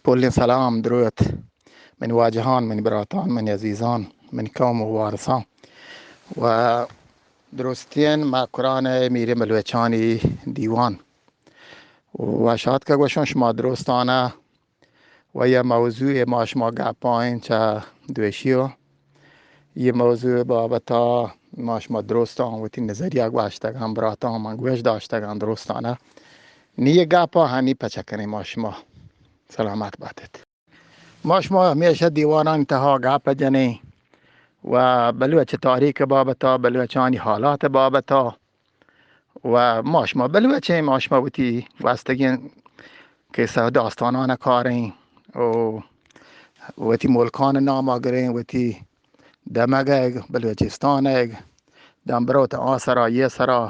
پلیں سلام دروت منی واجہان، منی براتان، منی عزیزان، منی قوم و وارسان و درستین مکران میریں بلوچانی دیوان و شاد کہ گوشن شما درستانہ و یا موضوع ما شما گپائیں چہ دوشی و یہ موضوع بابتا ما شما درستان وتی نظریہ گوشتگان، براتان من گوش داشتگان درستانہ، نی یہ گپا ہنی پچہ کنیں ما شما۔ سلامت باتت۔ ما شما ہمیشہ دیوانانی تہا گپ جنیں و بلوچ تاریخ بابتا، بلوچانی حالات بابتا و ما شما بلوچیں، ما شما وتی گوستگیں قصہ داستانان کاریں و وتی ملکان نام گریں، وتی دمگگ، بلوچستانگ، دم بروت آ سرا، یہ سرا،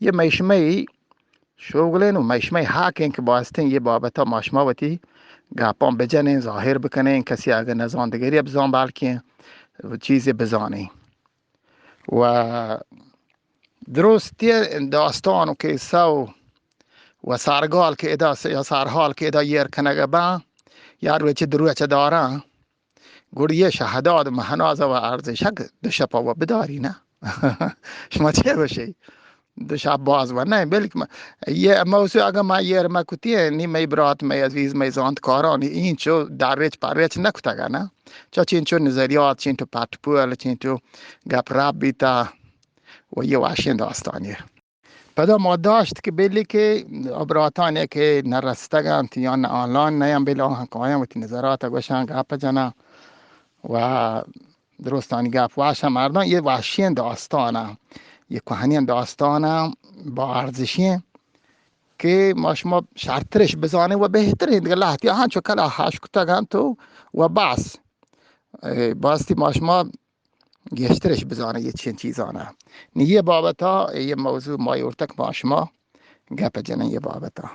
یہ مئے شمئے شغلیں و مئے شمئے حقیں کہ بایستیں یہ بابتا ما شما وتی گپاں بجنیں، ظاہر بکنیں، کسی اگہ نزان دگری بزان بلکیں چیزے بزانیں۔ و درستی داستان و قصہ و، و سرگال کہ ادا س-، یا سرحال کہ ادا یر کنگ باں، یا روچ دروچ داراں، گڑ یہ شہداد و مہناز و ارزشگ دو شپا و بداری نہ۔ شما چے گوشی؟ دو شپ باز و نہ، بلکہ ما، یہ موضوع اگہ ما یہ مکتی نی مئے برات، مئے عزیز، مئے زانتکارانی اینچو دریچ پریچ نکتگا نہ۔ چا چینچو نظریات، چینچو پٹ پول، چینچو گپ رپ بیتا و یہ واشیں داستانی۔ پدا ما داشت کہ بلی کہ براتانی کہ نرستگانت یا نہ آنلاین نیان، بلی آہاں کایاں وتی نظرات گوشاں، گپ جناں و درستانی گپ واشاں مردم۔ یہ واشیں داستاناں، یہ کوہنیں داستاناں با ارزشیں کہ ما شما شرترش بزانیں و بہتریں دگہ لہتی آہاں چو کلا ہش کتگانت و بس۔ اے، باستی ما شما گیشترش بزانیں یہ چین چیزانا۔ نی یہ بابتا، یہ موضوع ما یورتک ما شما گپ جنیں یہ بابتا۔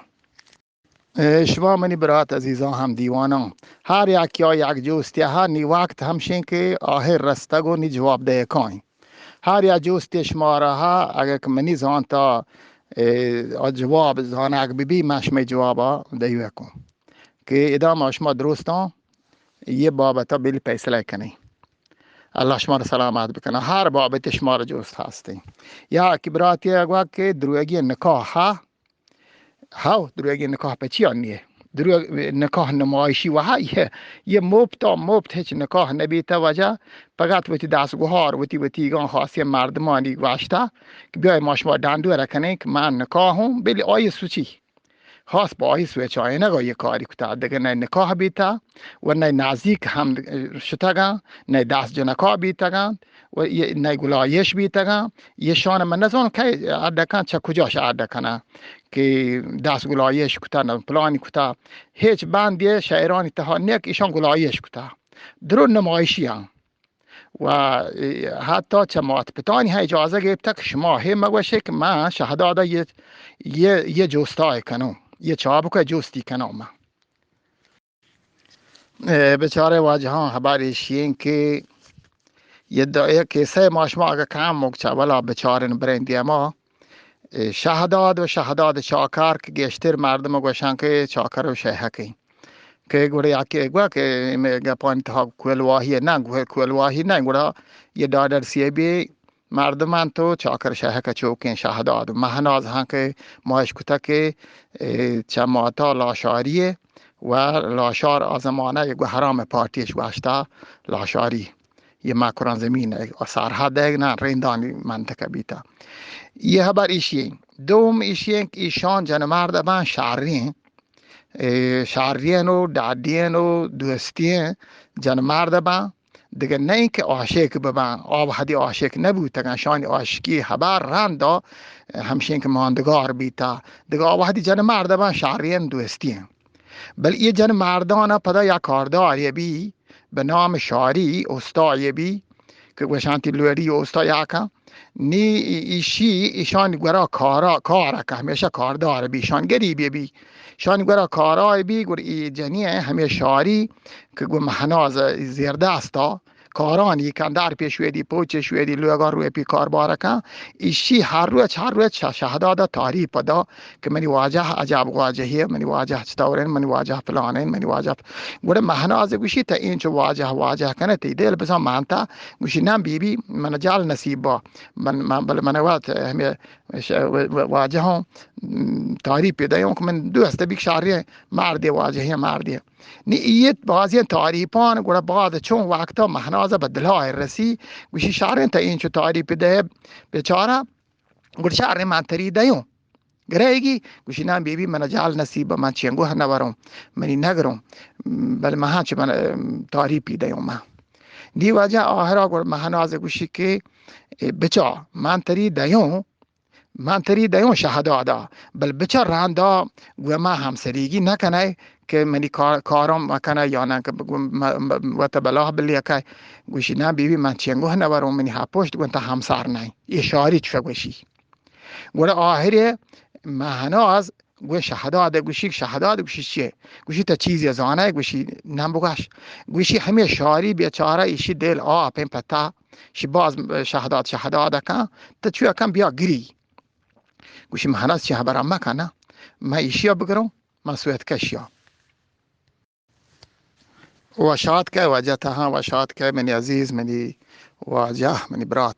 اے، شما منی برات عزیزان ہم دیوانان، ہر یکی آ یک جوستی ہا، نی وقت ہمشیں کہ آہر رستگ و نی جواب دے کائیں۔ ہر یک جوستی شما را ہا، اگر کہ منی زانتا، اے، آ جواب زانگ بی بی، من شمئے جوابا دیوہ کن کہ ادا ما شما درستان یہ بابتا بل فیصلہ کنیں۔ اللہ شما را سلامت بکنه۔ ہر بابت شما را جوست ہستیں۔ یا کہ براتی گوا کہ دروگی نکاح ہا، ہاو دروگی نکاح پہ چی آنیے؟ دروگ نکاح نمائشی و ہا یہ، یہ مفت، مفت ہچ نکاح نبیتا وجہ، فقط وتی دست گوہار، وتی وتی گان خاصی مردمانی گوشتا کہ بیای ما شما ڈانڈو رکنیں کہ من نکاح ہوں، بلی آئی سوچی۔ خاص با آئی سوچائینگ ء یہ کاری کتا، دگہ نئے نکاح بیتا و نئے نزدیک ہم شتگاں، نئے دست جنکا بیتگاں و یہ نئے گلایش بیتگاں۔ یہ شان من نزان کہ اڈ کن، چہ کجاش اڈ کنن کہ دست گلایش کتا، نہ پلانی کتا۔ ہیچ بندی شعرانی تہا نیک ایشان گلایش کتا، درو نمائشی ہاں۔ و حتی چہ مات پتانی ہم اجازہ گپتگ کہ شما ہی مگوشے کہ من شہدادہ یہ، یہ، یہ جوستائے کنوں، یہ چابکہ جوستی کنوں من۔ اے، بچارے واجہاں، ہبر ایشی انت کہ یہ دا-، یہ کیسہ ما شما اگہ کم مک چہ ولا بچارن برین دیما، اے، شہداد و شہداد چاکر کہ گیشتر مردم گوشن کہ چاکر و شیہک انت۔ کہ گڑا یکے گوا کہ مئے گپانی تہا کولواہی نہ، گو-، کولواہی نہ، گڑا یہ ڈاڈر سی بی مردمان تو چاکر شہک چوکیں شہداد و مہناز ہاں کہ ماش کتا کہ، اے، چہ ماتا لاشاری و لاشار آ زمانہ یہ گو حرام پارٹیش گوشتا لاشاری۔ یہ مکران زمین ء سرحد ء نہ رندانی منطقہ بیتا۔ یہ ہبر ایشی انت۔ دوم ایشی انت کہ ایشان جن مرد بان شرین، اے، شرین و ڈاڈین و دوستین جن مرد بان، دگہ نہ انت کہ عاشق ببان، آ وہدی عاشق نبوتگن، شانی عاشقی ہبر رند ہمشین کہ ماندگار بیتا، دگہ آ وہدی جن مرد بان شرین دوستین۔ بل یہ جن مردان پدا یا کاردار یہ بی، بہ نام شاری اوستا یہ بی کہ گوشانتی لوڑی اوستا یا کن۔ نی ایشی ایشانی گورا کارا، کارا کہ ہمیشہ کاردار بی، ایشان گریبی بی، ایشانی گورا کارا بی، گور ای جنی ہمیں شاری کہ گو مہناز زیردستا کارانی کندار پیش ویدی، پوچش ویدی، لوگا روی پی کاربار کن. ایشی هر روچ، هر روچ شهدادا تعریف دا که منی واجه عجب واجهیه، منی واجه چطورین، منی واجه فلانین، منی واجه ف-، گوڑه مهناز گوشی تا اینچو واجه واجه کنه تی دل بزن مانتا. گوشی نه بی بی، من جال نصیب با، من، من، بل من وقت همه ش-، و-، و-، واجه هم تعریف پیدا یون که من دوست بیک شاری مردی واجهی مردی. نی ایت بازیں تعریفان گڑا بعد چون وقتا مهناز به دلا رسی، گوشی شارین تا اینچو تعریف ده بیچارہ، گڑا شارین من تری دیوں. گرایگی گوشی نه بی بی من جال نصیب، من چینگو نوروں، منی نگروں، بل مهان چه من، ام، تعریفی دیوں من. دی واجه آخرا گڑا مهناز گوشی که، ای بچا من تری دیوں، من تری دیوں شهدادا، بل بچار رندا گو ما همسریگی نکنه که منی کار-، کارم مکنه یا نه که بگو م-، م-، وت بلاه بلیکه. گوشی نه بی بی من چینگو نوروں، منی هپشت گون تا همسر نه. یه شاری چه گوشی. گڑا آخر مهناز گو شهداد گوشی، شهداد گوشی چیه؟ گوشی تا چیزی زانه؟ گوشی نه بگوش. گوشی همه شاری بیچاره ایشی دل آپ پتا شی باز شهداد، شهداد کن، تا چو کن بیا گری. گوشی مهناز چی خبر مکنه، من ایشیا بگروں، من سویت کشیا. و شاد که واجه تهان، و شاد که منی عزیز، منی واجه، منی برات.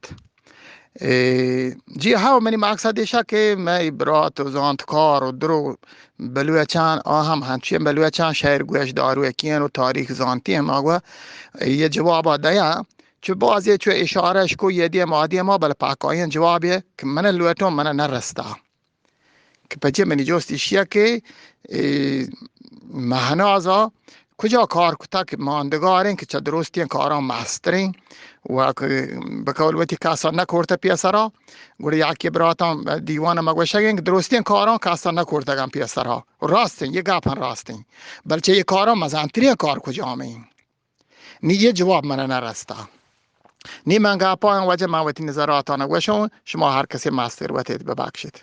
ای، جی ها، منی مقصد ایشا که من برات و زانتکار و درو بلوچان، آ هم هنچین بلوچان شهر گوش دارو کین و تاریخ زانتی هم آگو یه جواب دیا. چو بازی چو اشارهش کو یه دیم آدی ما، بل پاکاین جوابی که من لوٹوں من نرستا. که پچه منی جوست ایشیا که، ای، مهنازا کجا کار کتا که ماندگارین که چه درستین کاران مسترین و که بقول وتی کسا نکورته پیسرا. گڑا یکی براتان دیوان مگوشگین که درستین کاران کسا نکورتگن پیسرا. راستین، یه گپن راستین. بلچه یه کاران مزنترین کار کجامین؟ نی یه جواب من نرستا. نی من گپایان واجه من وتی نظراتان گوشوں، شما هر کسی مستر وتید ببخشید.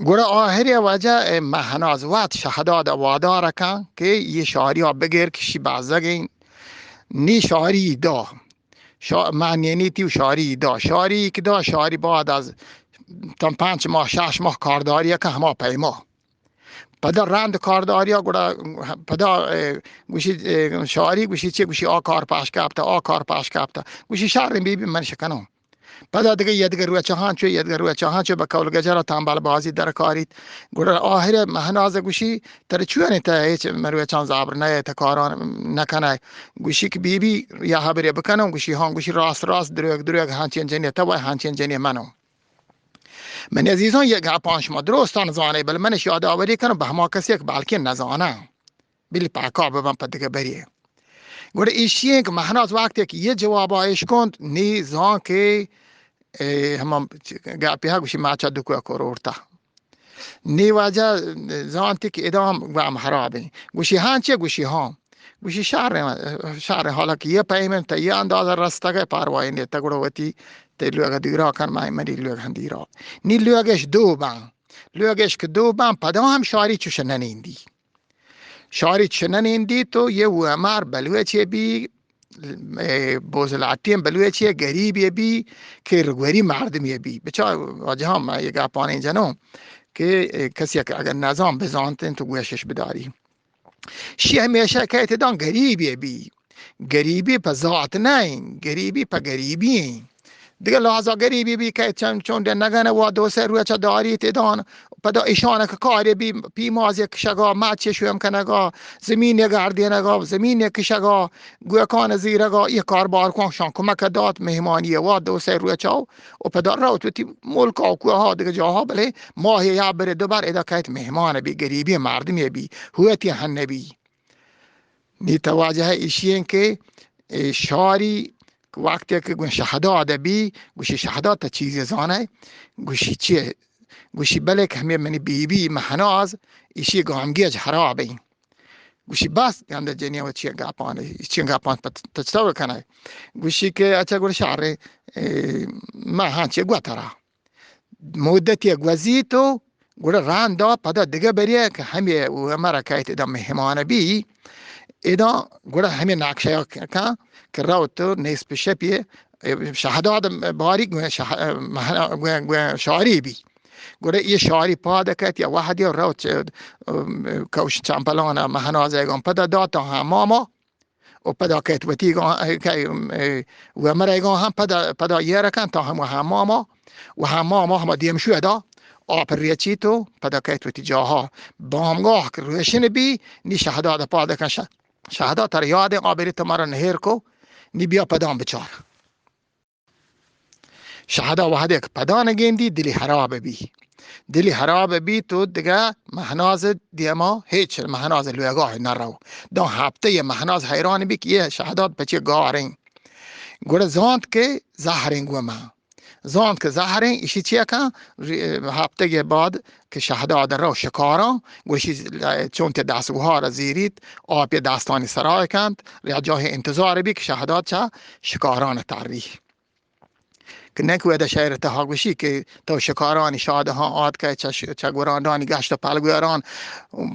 گڑا آخر واجه مهناز وت شهداد وادار کن که یه شاریا بگیر که شی بزگین. نی شاری دا. شا-، معنی نی تی و شاری دا. شاری که دا، شاری بعد از تن پنج ماه، شش ماه کارداری که هما پیما. پدا رند کارداریا گڑا پدا، اه، گوشی، اه، شاری گوشی چه؟ گوشی آ کار پاش کپتا، آ کار پاش کپتا. گوشی شر بی بی من شکنوں. پدا دگه یه دگه روچهان چو، یه دگه روچهان چو به قول گجرا تنبل بازی درکاریت. گڑا آخر مهناز گوشی تر چونی تا هیچ مروچان زابر نه تا کاران نکنه. گوشی که بی بی یا خبری بکنوں؟ گوشی هان. گوشی راست راست، دروگ دروگ، هنچین جنی تا و هنچین جنی منوں. من عزیزان، یک گپان شما درستان زانه، بل منش یادآوری کنم به هما کسی که بلکه نزانه. بلی پاکا ببن په دگه بری. گڑا ایشی که مهناز وقتی که یه جوابا اشکند، نی زان که، اه، هما گپی ها گوشی ما چه دکو کرورتا. نی واجه زانتی که ادام گام خرابه. گوشی هان چه؟ گوشی هان. گوشی شهر، شهر حالا که یه پیمن تا یه اندازه رستگه پروایی نیت. گڑا وتی تی لوگ دیرا کن، ما منی لوگ هم دیرا. نی لوگش دو بان. لوگش که دو بان، پدا هم شاری چوش ننیندی. شاری چوش ننیندی تو یه او امر بلوچی بی، اه، بوزلاتی هم بلوچی غریبی بی که رگوری مردمی بی. بچا واجه هم یه گپانی جنو که، اه، کسی که اگر نزان بزانتن تو گوشش بداری. شی همیشه که اتدان غریبی بی. غریبی په ذات نه این، غریبی په غریبی این. دگه لحاظا غریبی بی که چون، چون ده نگنه و دو سه روچه داری تدان، پدا ایشان که کاری بی، پیمازی کشگا، مچی شویم کنگا، زمین گردینگا، زمین کشگا، گوکان زیرگا، یه کاربار کن شان کمک دات، مهمانی و دو سه روچه و پدا روت وتی ملکا و کوها دگه جاها، بله ماهی یا بره دو بر ادا کهت مهمان بی، غریبی مردمی بی، هوتی هن بی. نی تواجه ایشی این که، اه، شاری وقتی که گون شهداد بی، گوشی شهداد تا چیزی زانه، گوشی چیه؟ گوشی بله که همه منی بی بی مهناز ایشی گامگیج خراب این. گوشی بس گنده جنی و چیه گپانه، چیه گپان پت-، تچتور کنه. گوشی که اچه گوشی شهر، اه، ما هان چیه گوتره. مدتی گوزیت و گڑا رندا پدا دگه بریه که همی او مرا کهیت ادا مهمان بی، ادا گڑا ہمے نقشہ ءَ کن کہ روت نصف شپی شہداد باری گویں شہ-، مہنا-، گویں، گویں شاری بی۔ گڑا یہ شاری پاد کت یا وحدی روت چہ، ام، کوش چمپلان مہناز ایگان پدا دات تا حماما و پدا کت وتی گان، کہ، ام، و مرے گان ہم پدا، پدا یہ رکن تا ہم حماما و حماما ہم دیم شو ادا آپ ریچی تو پدا کت وتی جاہا۔ بامگاہ کہ روشن بی، نی شہداد پاد کن ش-، شہدا ترا یاد ایں، آ بری تو مارا نہر کو، نی بیا پدان بچار۔ شہدا وہدے کہ پدان گندی، دلی حراب بی۔ دلی حراب بی تو دگہ مہناز دیما ہیچ مہناز لوگاہ نہ رو۔ داں ہفتے یہ مہناز حیران بی کہ یہ شہداد پچے گاریں۔ گڑا زانت کہ زہریں گو من۔ زانت کہ زہریں، ایشی چیا کن؟ ری-، ہفتگے بعد کہ شہداد رو شکاراں، گوشی چون تے دستگوہار زیریت، آپی دستانی سرا کنت، یا جاہے انتظار بی کہ شہداد چہ شکاران تری۔ کہ نہ کہ ودا شعر تہا گوشی کہ تو شکارانی شادہاں آتکئے، چہ ش-، چہ گورانڈانی گشت و پلگوران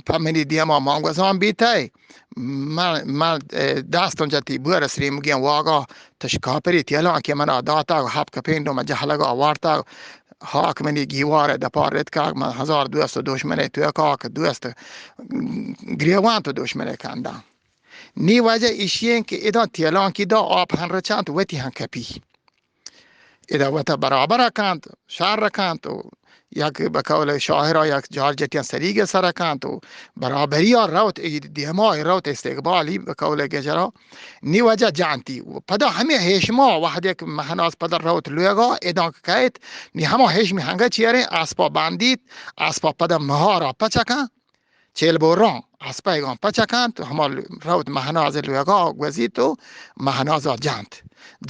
پہ منی دیما مانگوزان بیتئے۔ من، من، اه، دستم جتی بور سریمگیں واگا تش کاپری تیلان کہ منا داتا و ہپ کپین دو من جہلگا وارتا، ہاک منی گیوار دپا رتکا، من ہزار دوست و دشمنے توکا کہ دوست گریوان تو دشمنے کندان۔ نی وجہ ایشی ایں کہ ادا تیلان کی دا آپ ہن رچانت وتی ہن کپی۔ ادا وتا برابر کنت، شر کنت و یک بہ قول شاعرا یک جار جتیان سریگ سر کنت و برابری ءَ روت، اے دیما روت استقبالی بہ قول گجرا۔ نی وجہ جانتی و پدا ہمے ہیشما وہدے کہ مہناز پدا روت لوگا ادان کیت، نی ہما ہیشمی ہنگا چیریں اسپا بندیت، اسپا پدا مہارا پچکن۔ چیل بوران اسپیگاں پچ کنت، ہما روت مہناز لوگا گوزیت و مہنازا جانت۔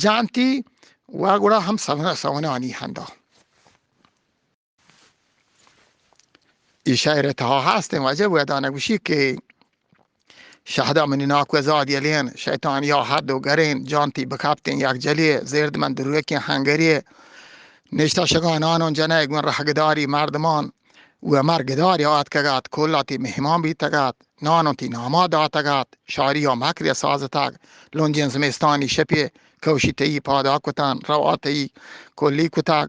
جانتی و گڑا ہم سون-، سونانی ہندا۔ ای شعر تہا ہستیں واجہ و دانہ گوشی کہ شہدا منی ناکو زاد یلین، شیطان یا حد و گرین، جانتی بکپتیں یک جلی، زیرد من دروکیں ہنگری، نشتہ شگان آنون جنئے گون رہگداری مردمان، و مرگداری آتکگ ات، کل تی مہمان بیتگ ات، نان تی ناما داتگ ات، شاری ءَ مکری سازتگ، لنجیں زمستانی شپے کوشی تئی پادا کتن، روا تئی کلی کتگ،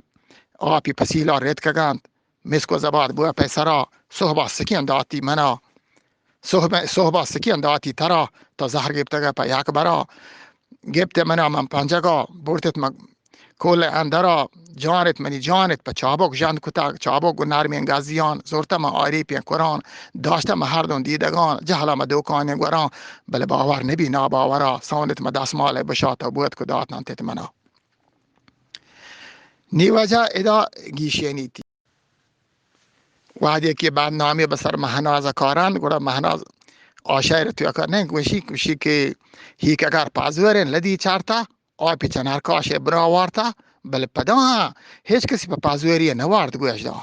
آپی پسیلا رتکگ انت، مسک و زباد بو پیسرا، صحبا سکین داتی منا، صحب-، صحبا سکین داتی ترا، تا زہر گپتگ پہ یک برا، گپت منا من پنجگا، برتت من کل اندرا، جانت منی جانت پہ چابک ژند کتگ، چابک گوں نرمیں گزیان، زرتہ من آریپیں کران، داشتہ من ہردوں دیدگان، جہلا من دوکانیں گوران، بلے باور نبی ناباورا، سونت من دستمالے بشات و بوت کو داتنان تت منا۔ نی وجہ ادا گیشینی تی۔ وہدے کہ بدنامی بہ سر مہناز کارند، گڑا مہناز آ شعر توکا نہ گوشی، گوشی کہ ہیک اگر پازوریں لدی چارتا، آپی چنار کاشے برا وارتا، بلے پدا ہاں ہچ کسی پہ پازوری نہ وارت گوش دا۔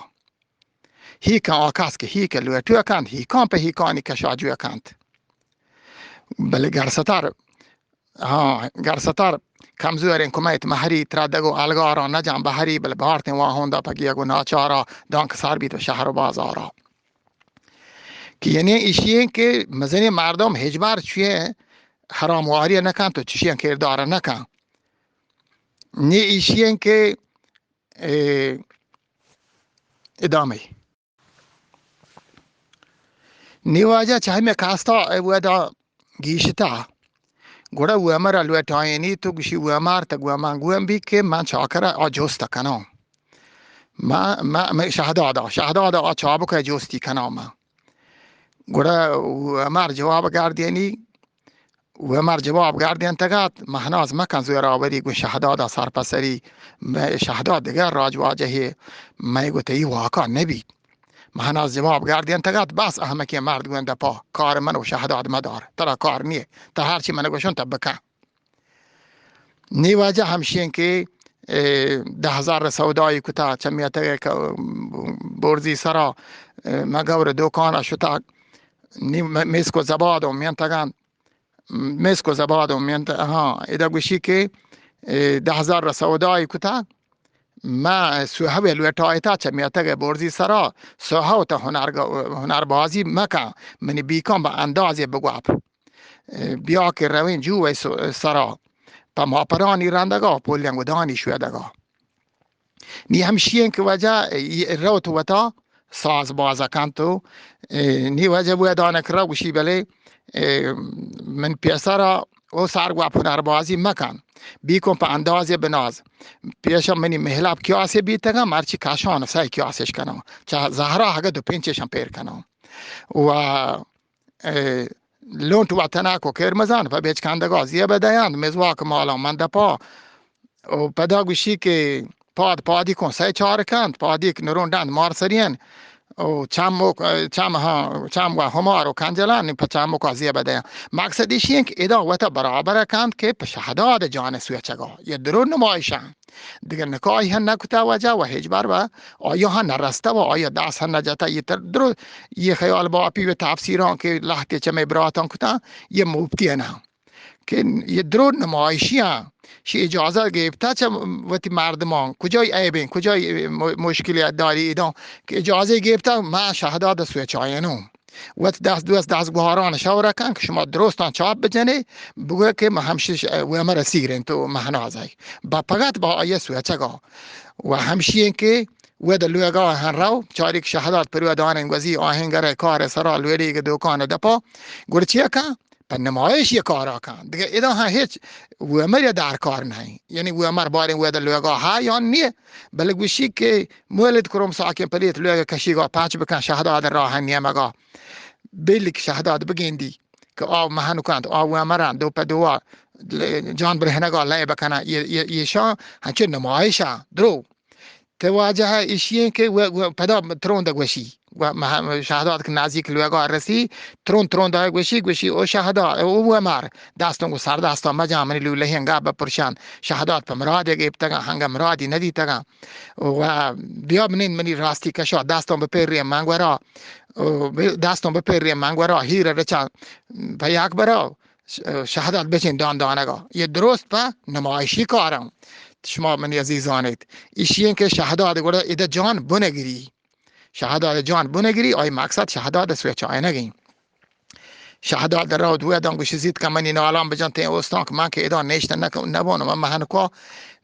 ہیکاں آ کس کہ ہیک لوٹو کنت، ہیکاں پہ ہیکانی کشا جو کنت۔ بلے گرستر ہاں، گرستر کمزوریں کمیت مہری، ترا دگو الگارا نجان بہری، بل بارتیں واہوندا پگیگ و ناچارا دانک سر بیت و شہر و بازارا۔ کہ یعنی ایشی ایں کہ مزنیں مردم ہچبر چوئیں حرام واری نکن تو چشیں کردار نکن۔ نی ایشی ایں کہ، اے، ادامہ۔ نی واجہ چہ ہمے کاستا اے ودا گیشتا۔ گڑا ومر لوٹائینی تو گشی ومر تا گومن گوم بی کہ من چاکر آ جوست کناں۔ ما، ما، ما شہدادا، شہدادا آ چابک جوستی کناں ما۔ گڑا ومر جواب گردینی، ومر جواب گردینتگات، مہناز مکن زوراوری گون شہدادا سرپسری، مئے شہداد دگہ راج واجہے، مئے گو تئی واکا نبی۔ مہناز جواب گردینتگ ات، بس احمقیں مرد گون دپا، کار من و شہداد مدار، ترا کار نیه، تا ہرچی من گوشن تا بکن۔ نی واجہ ہمشی ایں کہ، اے، دہ ہزار سودائی کتا، چہ میتگ ک-، برزی سرا، اے، مہ گور دوکانا شتا، نی م-، مسک و زباد و مینتگان، مسک و زباد و مینت، ہاں، ادا گوشی کہ، اے، دہ ہزار سودائی کتا، ما سوہوے لوٹائتا چہ میتگ برزی سرا، سوہو تا ہنرگ-، ہنربازی مکن، منی بیکان با اندازے بگوپ۔ بیا کہ رویں جو وی سرا، پہ ماپرانی رندگا، پولیں گدانی شودگا۔ نی ہمشی انت کہ وجہ روت وتا ساز باز کنت و نی وجہ بو دانک را گوشی بلے من پیسرا او سر گپ ہنربازی مکن، بیکن پہ اندازے بناز۔ پیشا منی مہلاب کیاسے بیتگاں، مرچی کشان سہ کیاسش کناں، چہ زہرا ہگہ دو پنچشاں پیر کناں۔ و لونٹ وطنک و کرمزان پہ بچکندگا زیب دیاند، مزواک مالا من دپا۔ و پدا گوشی کہ پاد پادی کن سہ چار کنت، پادی کہ نرون ڈند مار سرین۔ و چم و، چم ہاں، چم و ہمار و کنجلان پہ چمکا زیب دیاں۔ مقصد ایشی انت کہ ادا وتا برابر کنت کہ پہ شہداد جان سوچگا یہ درو نمائشاں۔ دگہ نکاحی ہم نکتا وجہ و ہچبر و آیا ہم نرستا و آیا دست ہم نجتا۔ یہ تر درو یہ خیال باپی و تفسیران کہ لہتے چمے براتان کتا، یہ مفتی نہ کہ یہ درو نمائشی ہاں۔ شی اجازہ گیپتا چہ وتی مردمان، کجای عیبیں، کجای م-، مشکلی داری ایدان کہ اجازہ گیپتا ما شہداد سوچائینوں۔ وت دست دوست دست گوہاران شور کن کہ شما درستان چاپ بجنے، بگو کہ ما ہمشش و مرا سیریں تو مہنازی۔ با فقط با آیه سوچگا۔ و ہمشی انت کہ ود لوگا ہن رو، چاریک شہداد پرودانیں گوزی آہنگر کار سرا لوڑیگ دوکان دپا، گڑ چیا کن؟ پہ نمائش یہ کارا کن۔ دگہ ادا ہاں ہچ ومر یا درکار نہیں۔ یعنی ومر باریں ودا لوگا ہا یا نیه، بلے گوشی کہ مولد کروم ساکن پلیت لوگ کشیگا پچ بکن شہداد راہ نیمگا۔ بلی کہ شہداد بگیندی کہ آ مہنکانت، آ ومران دو پہ دوا جان برہنگا لئے بکنن۔ یہ، یہ، یہ شان ہنچو نمائشا درو۔ تو واجہ ایشی انت کہ و، و پدا تروندا گوشی، و مہ-، شہداد کہ نزیک لوگا رسی، ترون تروندا گوشی، گوشی، او شہداد، او ومر، دستون گو سر دستا مجان، منی لولہین گپ بپرشان، شہداد پہ مرادے گیپتگاں، ہنگا مرادی ندیتگاں۔ و بیا بنین منی راستی کشا، دستون بپرین منگورا، و دستون بپرین منگورا، ہیر رچان پہ یک برا۔ ش-، شہداد بچین دان دانگا۔ یہ درست پہ نمائشی کارم۔ شما منی عزیزانیت۔ ایشی انت کہ شہداد گڑا ادا جان بنگری۔ شہداد جان بنگری، آئی مقصد شہداد سوچائنگیں۔ شہداد رو دو دان گوشی زیت کہ منی نالان بجن تیں اوستان کہ من کہ ادا نیشت نک-، نبون، من مہنکا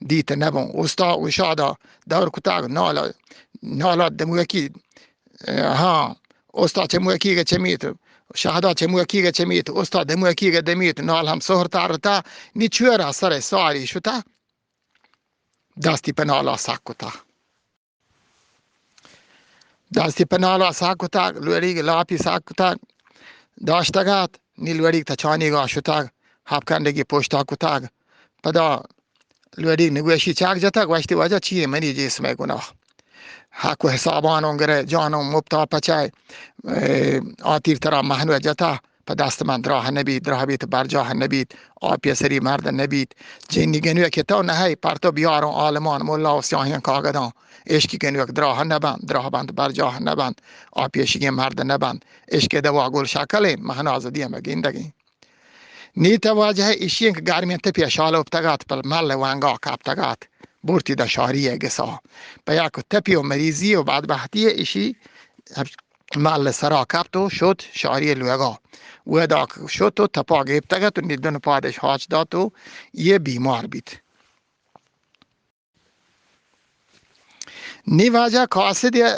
دیت نبون۔ اوستا و شادا دور کتاگ نالا، نالا دموکی ہاں، استا چموکیگ چمیت، شہدا چموکیگ چمیت، استا دموکیگ دمیت، نال ہم سہر تارتا، نی چورا سر ساری شتا، دستی پہ نالا سک کتا۔ دستی پہ نالا سک کتا، لوڑیگ لاپی سک کتا، داشتگات، نی لوڑیگ تچانیگا شتگ، ہپکنڈگی پشتا کتگ۔ پدا لوڑی نگوشی چاک جتگ، گوشتی، واجہ چیے منی جسم ء گناہ؟ حق و حسابانوں گرے، جانوں مپتا پچائے، اے، آ تیر ترا مہنو جتا، پہ دست من دراہ نبیت، دراہ بیت برجاہ نبیت، آ پیسری مرد نبیت۔ جنی گنوے کہ تو نہے، پر تو بیاروں عالمان، ملا و سیاہیں کاگداں۔ عشقی گنوک دراہ نبند، دراہ بند برجاہ نبند، آ پیشگیں مرد نبند۔ عشق دوا گل شکلیں، مہناز دیم گندگیں۔ نی تو واجہ ایشی انت کہ گرمیں تپی ء شالوپتگ ات، پہ مل ء ونگا کپتگ ات، برتی داں شاری ء گسا۔ پہ یک تپی و مریضی و بدبہتی ء ایشی مل ء سرا کپت و شت شاری ء لوگا۔ ودا شت و تپا گپتگ ات و نی دن پادش ہاچ دات و یہ بیمار بیت۔ نی واجہ قاصد ء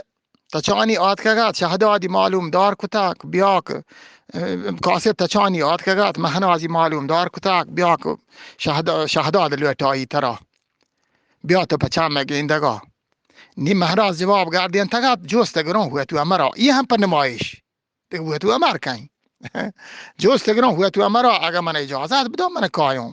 تچانی آتکگ ات، شہدادی معلوم دار کتگ، بیا کہ، اه، قاصد تچانی آتکگ ات، مہنازی معلوم دار کتگ، بیا کہ شہد-، شہداد لوٹائی ترا، بیا تو پہ چم ء گندگا۔ نی مہناز جواب گردینتگ ات، جوست گروں ہوت و مرا، یہ ہم پہ نمائش۔ دگہ وت و امر کن۔ جوست گروں وت و امرا، اگہ من اجازت بدو، من کایوں۔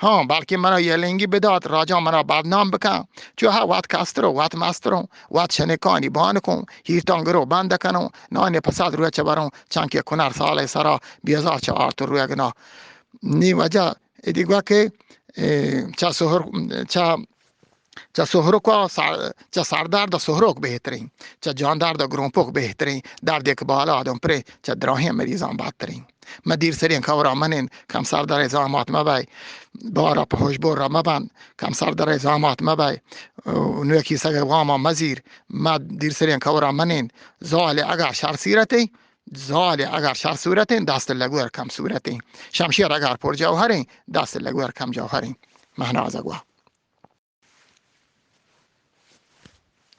ہاں، بلکہ منا یہ لنگی بدات، راجا منا بدنام بکن۔ چو ہا وت کسترو، وت مستروں، وت شنکانی بانکوں، ہیرتان گرو بند کنوں، نان پساد روچ بروں، چنکہ کنر سال سرا بیزار چہ آرت روگنا۔ نی وجہ ادی گوا کہ، اے، چہ سہر، چہ چہ سہرک ء سر-، چہ سردرد ء سہرک بہتریں، چہ جاندرد ء گرونپک بہتریں، دردے کہ بالاد ء پریں، چہ دراہیں مریضاں بدتریں۔ مہ دیر سریں کورا منند، کم سردر ء زامات مہ بئے، بار ء پہ ہشبر ء مہ بند، کم سردر ء زامات مہ بئے، نوکی سگ ء وام ء مہ زیر، مہ دیر سریں کورا منند، زال ء اگاں شر سیرتیں، زال اگر شر صورتیں، دست لگور کم صورتیں. شمشیر اگر پر جوہریں، دست لگور کم جوہریں. مہناز گوا.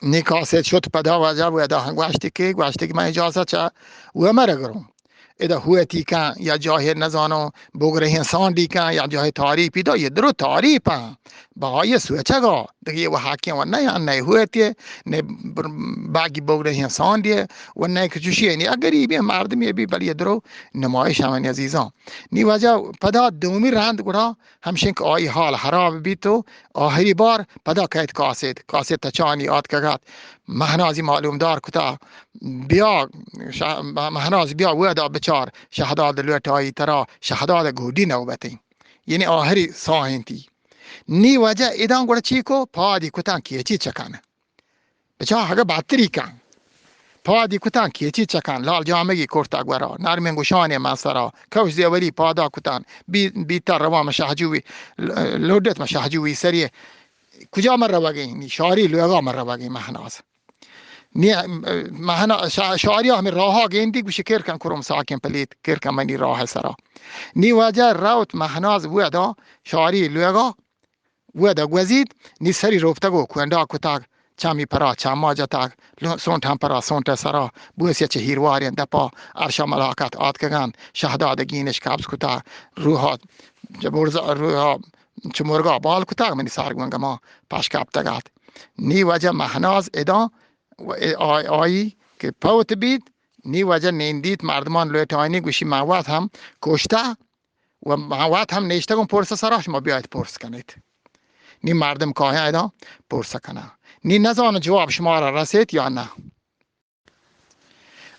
نی قاصد شت پدا واجہ و ادا گوشتی کہ، گوشتی کہ من اجازت چہ و مرگروں. ادا ہوتی کن یا جاہے نزانوں بگرہیں سانڈی کن یا جاہے تعریفی دا، یہ درو تعریف ہیں. بہا یہ سوچگا، دگہ یہ و حقیں و نہ، یا نہ ہوتی، نہ بر-، باگی بگرہیں سانڈی و نہ کہ چوشی نی غریبیں مردمی بی، بل یہ درو نمائش ہمیں عزیزاں. نی واجہ پدا دومی رند گڑا ہمشیں کہ آئی حال خراب بیت و آخری بار پدا کئیت قاصد، قاصد تچانی آتکگات، مہنازی معلومدار کتا، بیا شہ-، مہناز بیا ودا بچار، شہداد لوٹائی ترا، شہداد گوڈی نوبتیں. یعنی آخری ساہنتی. نی واجہ اداں گڑا چی کو؟ پادی کتاں کیچی چکن. بچا اگہ بہتری کن. پادی کتاں کیچی چکن، لال جامگی کرتا گورا، نرمیں گوشانے من سرا، کوش زیوری پادا کتن، بی، بیتا روان من شہجوی، ل-، لوڈت من شہجوی سری. کجا من روگیں؟ نی شاری لوگا من روگیں مہناز. نی، مہنا-، شا-، شاری ہمیں راہا گیندی گوشی کر کن کرم ساکن پلیت، کر کن منی راہ سرا. نی واجہ روت مہناز ودا شاری لوگا، ودا گوزیت، نی سری روپتگ و کونڈا کتگ، چمی پرا چما جتگ، لو-، سونٹ ہم پرا سونٹ سرا، بوسیا چہ ہیرواریں دپا، ارشا ملاقات آتکگان، شہداد گینش قبض کتا، روحا چہ برزا، روحا چہ مرگا بال کتگ، منی سار گون گما پش کپتگ ات. نی واجہ مہناز اداں و آ-، آئی کہ پوت بیت، نی واجہ نیندیت مردمان لوٹائنی گوشی من وت ہم کشتہ، و من وت ہم نشتگوں پرس سرا، شما بیایت پرس کنیت. نی مردم کایاں ادا پرس کناں. نی نزانوں جواب شما را رسیت یا نہ.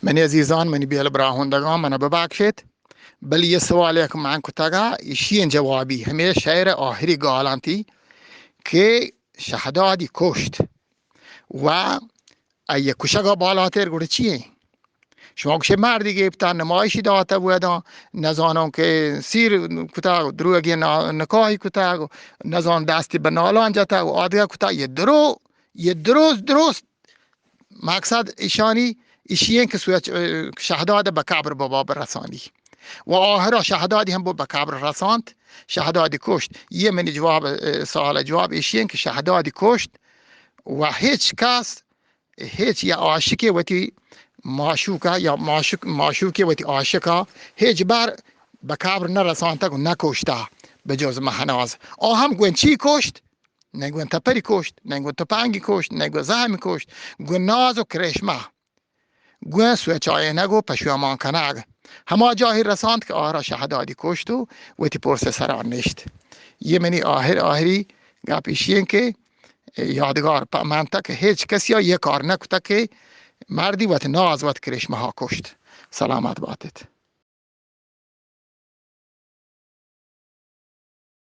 منی عزیزان، منی بیل براہندگان، منا ببخشیت، بلے یہ سوال یک من کتگا، ایشی جوابی ہمیں شعر آخری گالانتی کہ شہدادی کشت و آئی کشگا بالاتر گڑا چی ایں؟ شما گوشے مردی گپتا، نمائشی داتا، بوداں نزانوں کہ سیر کتا، دروگی نا-، نکاحی کتا، نزان دستی بہ نالان جتا و آدگہ کتا، یہ درو، یہ درست، درست مقصد ایشانی ایشی ایں کہ سوچ-، شہداد بہ قبر بابا برسانی و آخرا شہدادی ہم بو بہ قبر رسانت، شہدادی کشت. یہ منی جواب، سوال جواب ایشی ایں کہ شہدادی کشت و ہچ کس، ہچ یا عاشقے وتی معشوقہ یا معشوق، معشوقے وتی عاشقہ ہچ بر بہ قبر نہ رسانتگ و نہ کشتہ بہ جز مہناز. آ ہم گون چی کشت؟ نہ گون تپری کشت، نہ گون تپنگی کشت، نہ گون زہمی کشت، گون ناز و کرشمہ، گون سوچائینگ و پشومان کنگ. ہما جاہی رسانت کہ آرا شہدادی کشت و وتی پرس سرا نشت. یہ منی آخر، آخری گپ ایشی ایں کہ یادگار پہ من تک ہچ کسی یہ کار نہ کتگ کہ مردی وت ناز وت کرشمہ کشت. سلامت باتت.